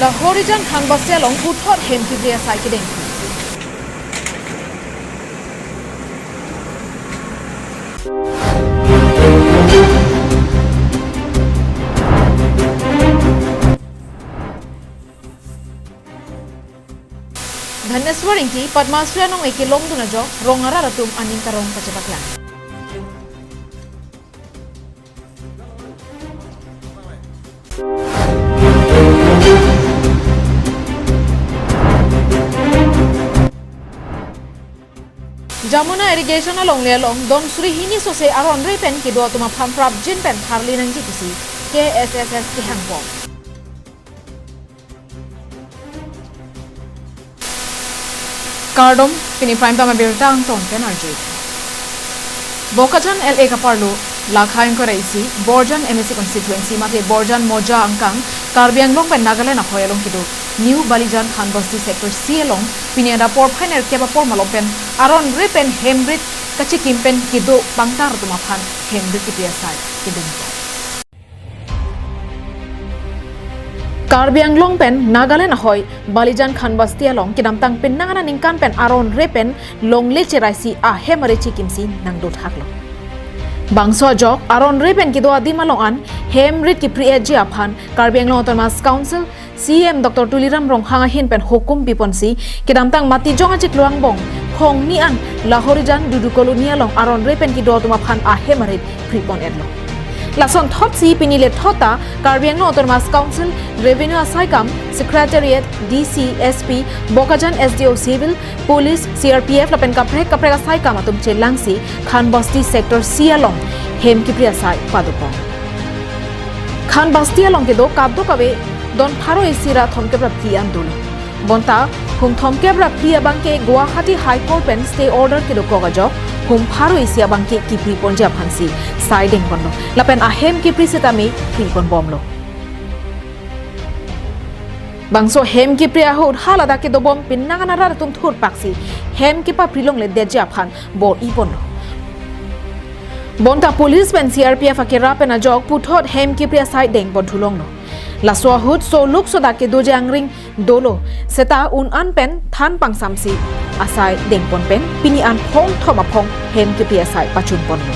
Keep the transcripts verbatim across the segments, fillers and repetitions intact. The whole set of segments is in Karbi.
Lahorijan Khanbasti along puthot hem kipri asai kedeng. Dhaneswar Ingti Padma Shri anong-e kelongdun ajok rong arat atum aning karong kachepaklang. Jamuna irrigation alongle along don suri hini sose aron re pen kedo atum aphan prapjin pen tharli nangji pusi K S S S kehang bom. Kardom, pini Prime Time abirta angton pen arju. Bokajan L A kaparlo, lakha ingkoi ra isi, Borjan M A C constituency mate Borjan Moja angkang, Karbi Anglong pen Nagaland ahoi along kedo New Balijan Khanbasti Sector C along, pini adap porphai nerkep apor malom pen, aron re pen hemrit kachikim pen kedo pangtar atum aphan hemrit kipri asai kedeng. Karbi Anglong pen Nagaland ahoi Balijan Khanbasti along kedamtang penang aningkan pen aron re pen longle cherai si ahem arit chikimsi nangdothaklo. Bangso ajok aron re pen kedo adim along an hemrit kipri-etji aphan Karbi Anglong Autonomous Council C E M Doctor Tuliram Ronghang ahin pen hukum piponsi kedamtang Matijong achiklo angbong khongni an Lahorijan Dudu Colony along aron re pen kedo atum aphan ahem arit pripon-etlo. Lason thotsi pini lethot ta Karbi Anglong Autonomous Council Revenue asaikam, Secretariat, D C, S P, Bokajan S D O Civil, Police, C R P F lapen kaprek kaprek asaikam atum chelangsi Khanbasti Sector C along hem kipri asai padopon. Khanbasti along kedo kadokave don pharo isi ra thomkep ra phli an dolo. Bonta hum thomkep ra phli abangke Guwahati High Court pen stay order kedokok ajok hum pharo isi abangke kipriponji aphansi sai dengponlo. Lapen ahem kipri sitame priponbomlo. Bangso hem kipri ahut haladak kedobom penang an arat atum thurpaksi hem kepapri longle detji aphan bor-iponlo. Bonta police pen C R P F akerap pen ajok puthot hem kipri asai dengpon thulonglo. Laso ahut soluk sodak kedoji angring dolo, seta un an pen than pangsamsi asai dengpon pen pini an phongthom aphong hem kipri asai pachunponlo.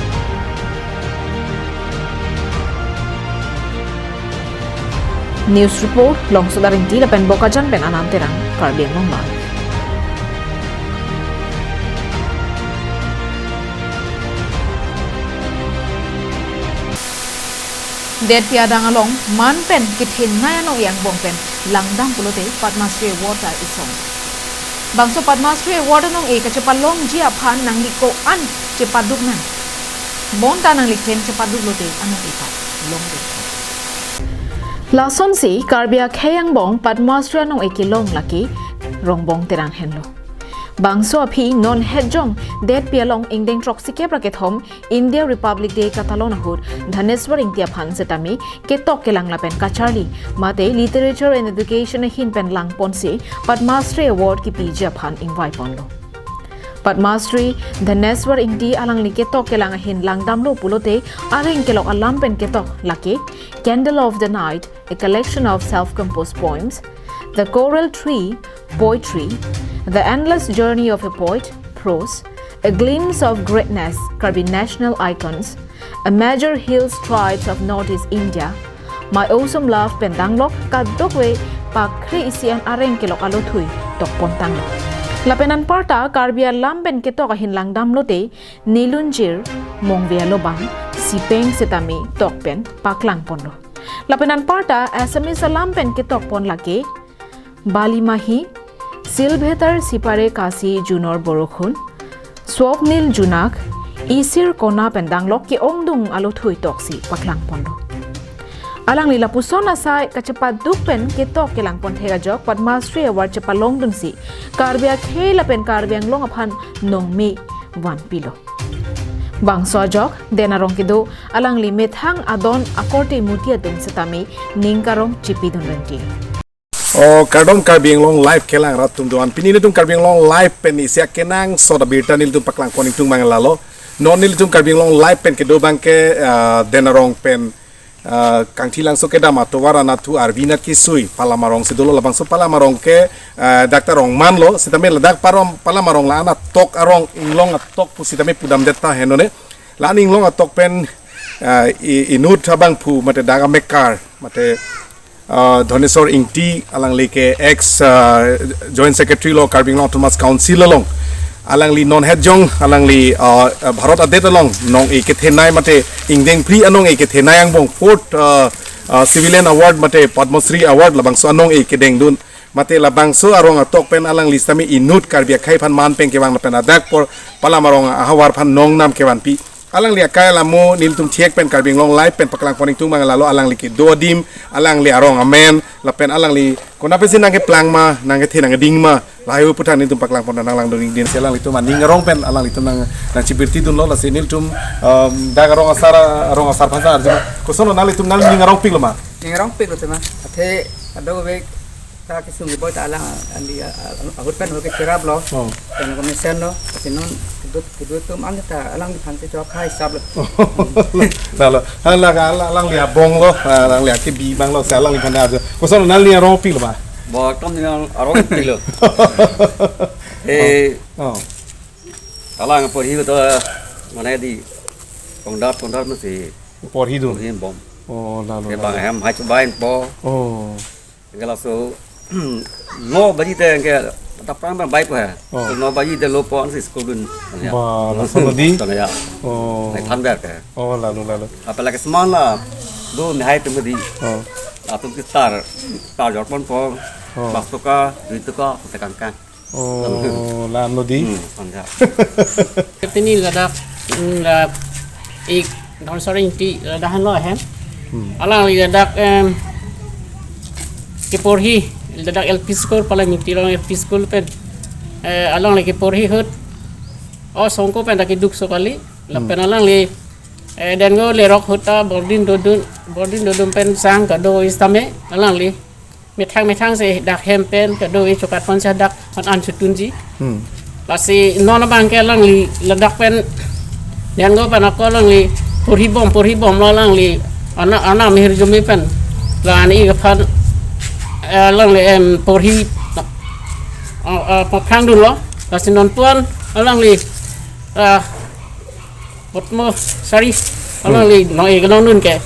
News report, Longsodar Ingti lapen Bokajan pen Anam Terang, Karbi Anglong Live. Detpi adang along man pen kethenei anong-e angbong pen langdam pulote Padma Shri Award ta isong. Bangso Padma Shri Award anong-e kachepalongji aphan nangli ko-an chepaduk nang. Bonta nangli kthen chepaduk lote anong-e ta longdun. Lasonsi Karbi akhei angbong Padma Shri anong-e kelong lake Rongbong Terang henlo. Bangso aphi non hetjong detpi along ingdeng throksikep ra kethom India Republic Day katalon ahut Dhaneswar Ingti aphan setame ketok kelang lapen kacharli mate Literature and Education ahin pen langponsi Padma Shri Award kipiji aphan ingvaiponlo. Padma Shri Dhaneswar Ingti alangli ketok kelang ahin langdamlo pulote areng kelok alam pen ketok lake Candle of the Night, a collection of self-composed poems, The Coral Tree, poetry, The Endless Journey of a Poet, prose, A Glimpse of Greatness, Karbi National Icons, A Major Hill Tribes of Northeast India, My Awesome Love pen danglok kadokave pakre isi an areng kelok alothui tokpon tanglo. Lapen anparta Karbi alam pen ketok ahin langdamlote Nilunjir, Mongve Alobang, Sipeng setame tok pen paklangponlo. Lapen anparta Assamese alam pen ketokpon lake Bali Mahi, Silbhetar Sipare Kasi Junor Borokhun, Swapnil Junak, Isir Kona pen danglok ke-ongdung alothui toksi paklangponlo. Alangli lapuson asai kachepaduk pen ketok kelangpon thek ajok Padma Shri Award chepalongdunsi Karbi akhei lapen Karbi Anglong aphan nongme vanpilo. Bangso ajok den arong kedo alangli methang adon akorte muti atum setame ning karong chipidun rengki. O kardom Karbi Anglong Live kelang rat atum doan. Pini nelitum Karbi Anglong Live pen isi akenangsot abirta nelitum paklangpon ingtung mang lalo. Non nelitum Karbi Anglong Live pen kedo abangke, ah, den arong pen, ah, Kangthilangso kedam atovar anatthu Arvinath Kisui, Palam arong si dolo, labangso Palam arong ke, ah, Doctor Rongman lo, sitame ladak parom Palam arong la-an atok arong, inglong atok pu sitame pudamdet ta henlo ne. La-an inglong atok pen, ah, i-, inut abangphu mate dak amekar, mate, ah, Dhoneswar Ingti, alangli ke ex, ah, Joint Secretary lo Karbi Anglong Autonomous Council along. Alangli non het jong, alangli, ah, Bharat adet along nong-e kethenei mate ingdeng phli anong-e kethenei angbong fourth, ah, ah, Civilian Award mate Padma Shri Award labangso anong-e kedengdun. Mate labangso arong atok pen alangli sitame inut Karbi akhei aphan man pen kevang lapen adak apor Palam arong ahavar aphan nongnam kevanpi. Alangli akai alamo nelitum thiek pen Karbi Anglong Live pen paklangpon ingtung abang lalo, alangli kedo adim, alangli arong amen, lapen alangli konatsi nangkeplang ma, nangkethe nangkeding ma, lahai aputhak nelitum paklangpon nanglangdun ingdin si alanglitum aning arong pen alanglitum nang, nangchipirti dunlo, lasi nelitum, um, dak arong asar, arong asar aphan sa arju. Koson lo nanglitum nangning arongpik lo ma? Ning arongpik lo tema. Athe kadokave ta kesung keboi ta alang andi, a-, a-, ahut pen ahut ke cherap lo. Oh. Pen komesen lo. Lasi non kedut kedut atum an ta alangliphan si chok hai sap lo. Lalo, hala ka, hala, alangli abong lo, alangli akebi abang lo, si alangliphan arju. Koson lo nangning arongpik lo ma? Bo, tom ning arongpik lo. Eh, Oh. Alang porhi to, mane di, kongdar, kongdar masi Porhi dun. porhi bom. Oh, lalo, Ke lalo. bang hem hai chubain po. Oh. Ke laso, no baji te ke, ta prang bang bai po hai. Oh. No baji te lo po ansi school dun. Ya. Ba, laso lo di? Tana ya. Oh. Nai than ber ke. Oh, lalo, lalo. Apalagi seman la, do nihai tu madi. Oh. Atum ke star, star jor pon po. Oh. Pas toka, dui toka, sekan kan. Oh, la-an lo di? Hmm, anja. Tini ladak, mm, la ik Dhoneswar Ingti ladak han lo hem. Hmm. Alangli ladak, em, keporhi, ladak L P school, Palam Ingti along L P school pen. Eh, alangli keporhi ahut. Oh, songko pen ta keduk so kali. Lapen Hmm. alangli, eh, dengo lerok ahut ta boarding dodun, boarding dodun pen sang kado sitame, alangli. Methang methang si dak hem pen kado-i chokat pon si dak an an chutunji. Hmm. Lasi non abang ke alangli ladak pen dengo pen ako alangli porhi bom, porhi bom lo alangli. Ana, ana mehir jumi pen. La-an ik aphan, eh, alangli em porhi, eh, eh, paprang dun lo. Lasi non puan alangli, eh, Padma Shri, Hmm. alangli nong-e kenong dun ke.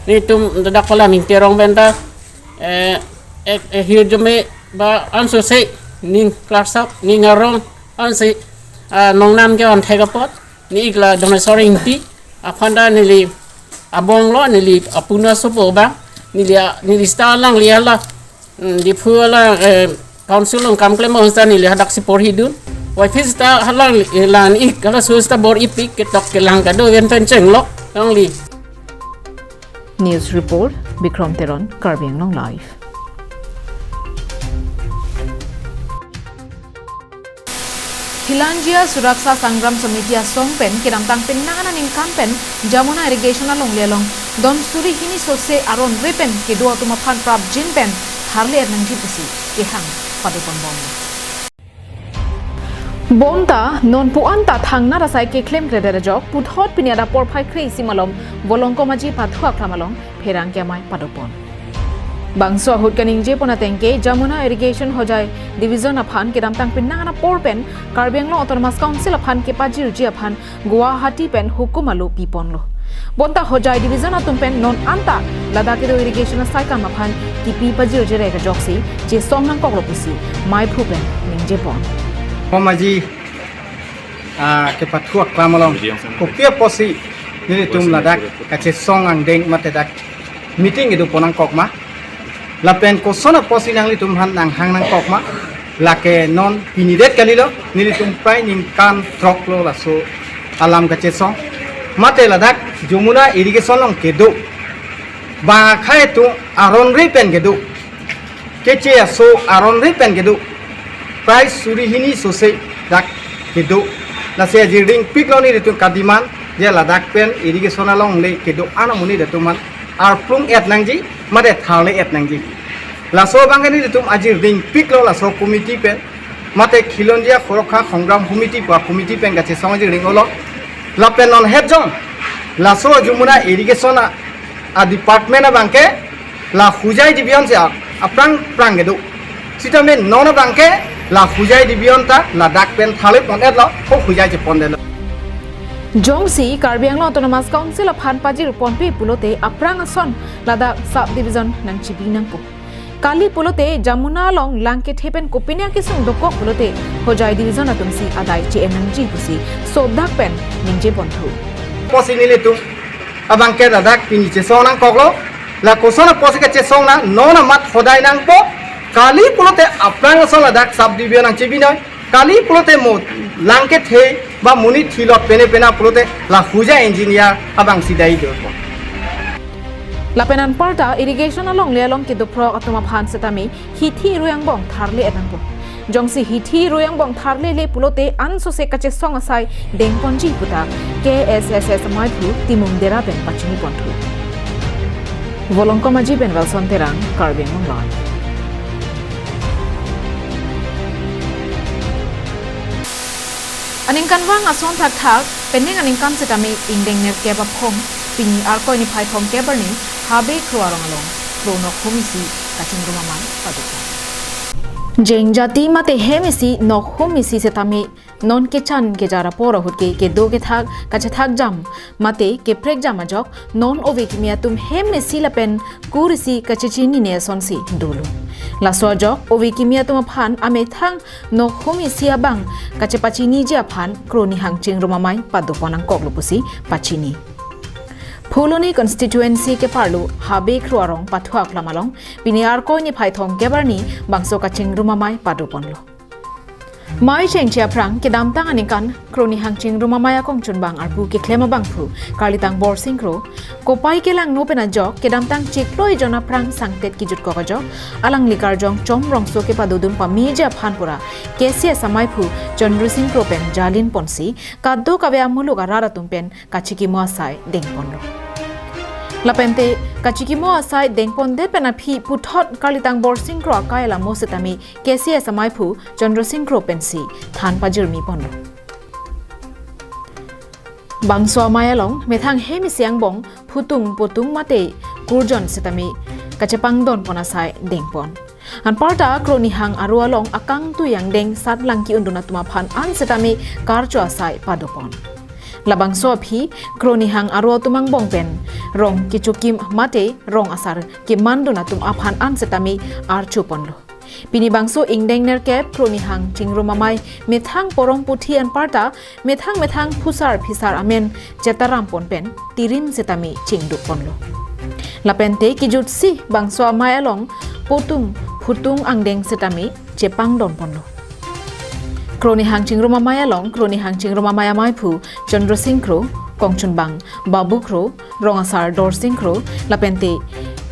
Nelitum ladak Palam Ingti arong pen ta eh, eh, eh, hirjume ba anso se ning klarsap, ning arong, ansi, ah, nongnam ke-on thek apot, ne ik la Dhoneswar Ingti, aphan ta neli abong lo, neli apuna sopo ba, neli a, neli sita alangli hala, mm, Diphu hala, eh, council along kam klem bang sita neli hadak si porhi dun, wai phi sita alangli, eh, la-an ik, halaso sita bor-ipik, ketok kelang kado ven pen chenglok, alangli. News report, Bikram Teron, Karbi Anglong Live. Khilanjia Suraksha Sangram Samiti asong pen kedamtang penang aningkan pen Jamuna Irrigation alongle along don suri hini sose aron re pen kedo atum aphan prapjin pen tharle-et nangji pusi kehang padopon bom. Bonta non puan ta thangnat asai keklem kredet ajok puthot pini adap porphai kre-isi malom Volongkom Aji pathu aklam along pherangke amei padopon. Bangso ahut kaningje pon ateng ke Jamuna Irrigation Hojai Division aphan kedamtang penang an apor pen Karbi Anglong Autonomous Council aphan kepajirji aphan Guwahati pen hukum alo piponlo. Bonta Hojai Division atum pen non anta ladak kedo irrigation asai kam aphan kipi pajirjirek ajoksi chesong nangkoklo pusi meiphu pen ningjepon. Volongkom Aji, ah, kepathu aklam along kopi apotsi nelitum ladak kachesong angdeng mate dak meeting kedo pon nangkok ma? Lapen koson apotsi nanglitum aphan nanghang nangkok ma? Lake non pinidet kalilo, nelitum prai ningkan throk lo laso alam kachesong. Mate ladak Jamuna Irrigation along kedo bang akhei atum aron re pen kedo, keche aso aron re pen kedo, prai suri hini sose dak kedo. Lasi ajirding piklo nelitum kademand, je ladak pen irrigation alongle kedo an amonit atum aphan arplung-et nangji, mate tharle-et nangji. Laso abang ke nelitum ajirding piklo laso committee pen, mate Khilanjia Suraksha Sangram Samiti pu a-committee pen kachesong ajirding olo. Lapen non het jong laso Jamuna Irrigation a A department abangke la Hojai division si a- aphrang phrang kedo. Sitame non abangke la Hojai division ta ladak pen tharle pon-etlo, ho Hojai chepondetlo. Jongsi Karbi Anglong Autonomous Council aphan pajir ponpe pulote aphrang ason ladak sub division nangchibi nangpo. Kali pulote Jamuna along lang kethe pen kopine akesung dokok pulote Hojai division atumsi adai che-en nangji pusi sodak pen ningje ponthu. Apotsi nelitum abangke ladak pini chesong nangkoklo. La koson apotsi kachesong na, non amat Hojai nangpo. Kali pulote aphrang ason ladak sub division nangchibinoi. Kali pulote mo lang kethe ba monit thilo pene pena pulote la Hojai engineer abangsi dai dopo. Lapen anparta irrigation alongle along kedophrok atum aphan setame hithi rui angbong tharle-et nangpo. Jongsi hithi rui angbong tharlele pulote ansose kachesong asai dengponji puta K S S S amaiphu Timung Dera pen pachini ponthu. Volongkom Aji pen Wilson Terang, Karbi Anglong Live. Aningkanvang ason thakthak, penang aningkan setame ingdeng nerkep aphong, pini Arkoi niphai thomkep arni, Habe Kro arong along, Kro nokhum isi kachingrum amei padopon. Jenjati mate hem isi nokhum isi setame non kechan kejar apor ahut ke kedo kethak kachethak jam mate keprek jam ajok non ove kimi atum hem isi lapen kur isi kachechinine asonsi dolo. Laso ajok ove kimi atum aphan amethang nokhum isi abang kachepachiniji aphan Kro nihang chingrum amei padopon nangkoklo pusi pachini. Phuloni constituency keparlo Habe Kro arong pathuak lam along pini Arkoi niphai thomkep arni bangso kachingrum amei padoponlo. Mei chengche aphrang kedamtang aningkan Kro nihang chingrum amei akongchunbang arpu keklem abangphu Karlitang Borsing Kro kopai kelangno pen ajok kedamtang chiklo ejon aphrang sangtet kijutkok ajok alangli karjong chomrongso kepadodun pameji aphan pura K C S amaiphu Chandra Sing Kro pen jalin ponsi kadokave amuluk arat atum pen kachikimo asai dengponlo. Lapente kachikimo asai dengpondet pen aphi puthot Karlitang Borsing Kro akai alamo setame K C S amaiphu Chandra Sing Kro pensi than pajirmi ponlo. Bangso amei along methang hem isi angbong phutung potung mate kurjon setame kachepangdon pon asai dengpon. Anparta Kro nihang aro along akangtui angdeng sat lang ki-undun atum aphan an setame karcho asai padopon. Labangso aphi Kro nihang aro atum angbong pen rong kechokim mate rong asar kemandun atum aphan an setame archo ponlo. Pini bangso ingdeng nerkep Kro nihang chingrum amei methang porong puthi anparta methang methang phusar phisar amen chetaram pon pen tirim setame chingduk ponlo. Lapente kijutsi bangso amei along potung phutung angdeng setame chepangdon ponlo. Kro nihang chingrum amei along Kro nihang chingrum amei amaiphu Chandra Sing Kro, kongchunbang Babu Kro, rong asar Dorsing Kro, lapente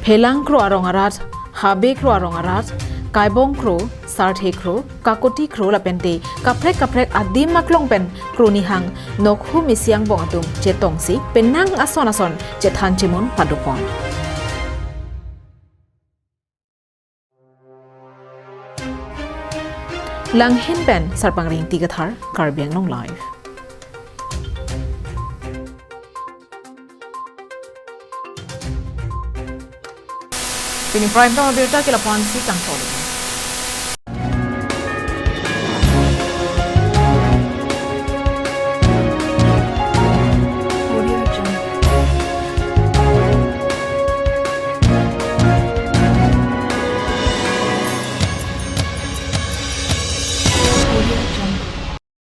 Phelang Kro arong arat, Habe Kro arong arat, Kaibong Kro, Sarthe Kro, Kakoti Kro lapente kaprek kaprek adim aklong pen Kro nihang nokhum isi angbong atum chetongsi penang ason ason chethan chemun padopon. Langhin pen Sarpangri Ingti Kathar, Karbi Anglong Live. Pini Prime Time abirta ke lapu-ansi kangtolo.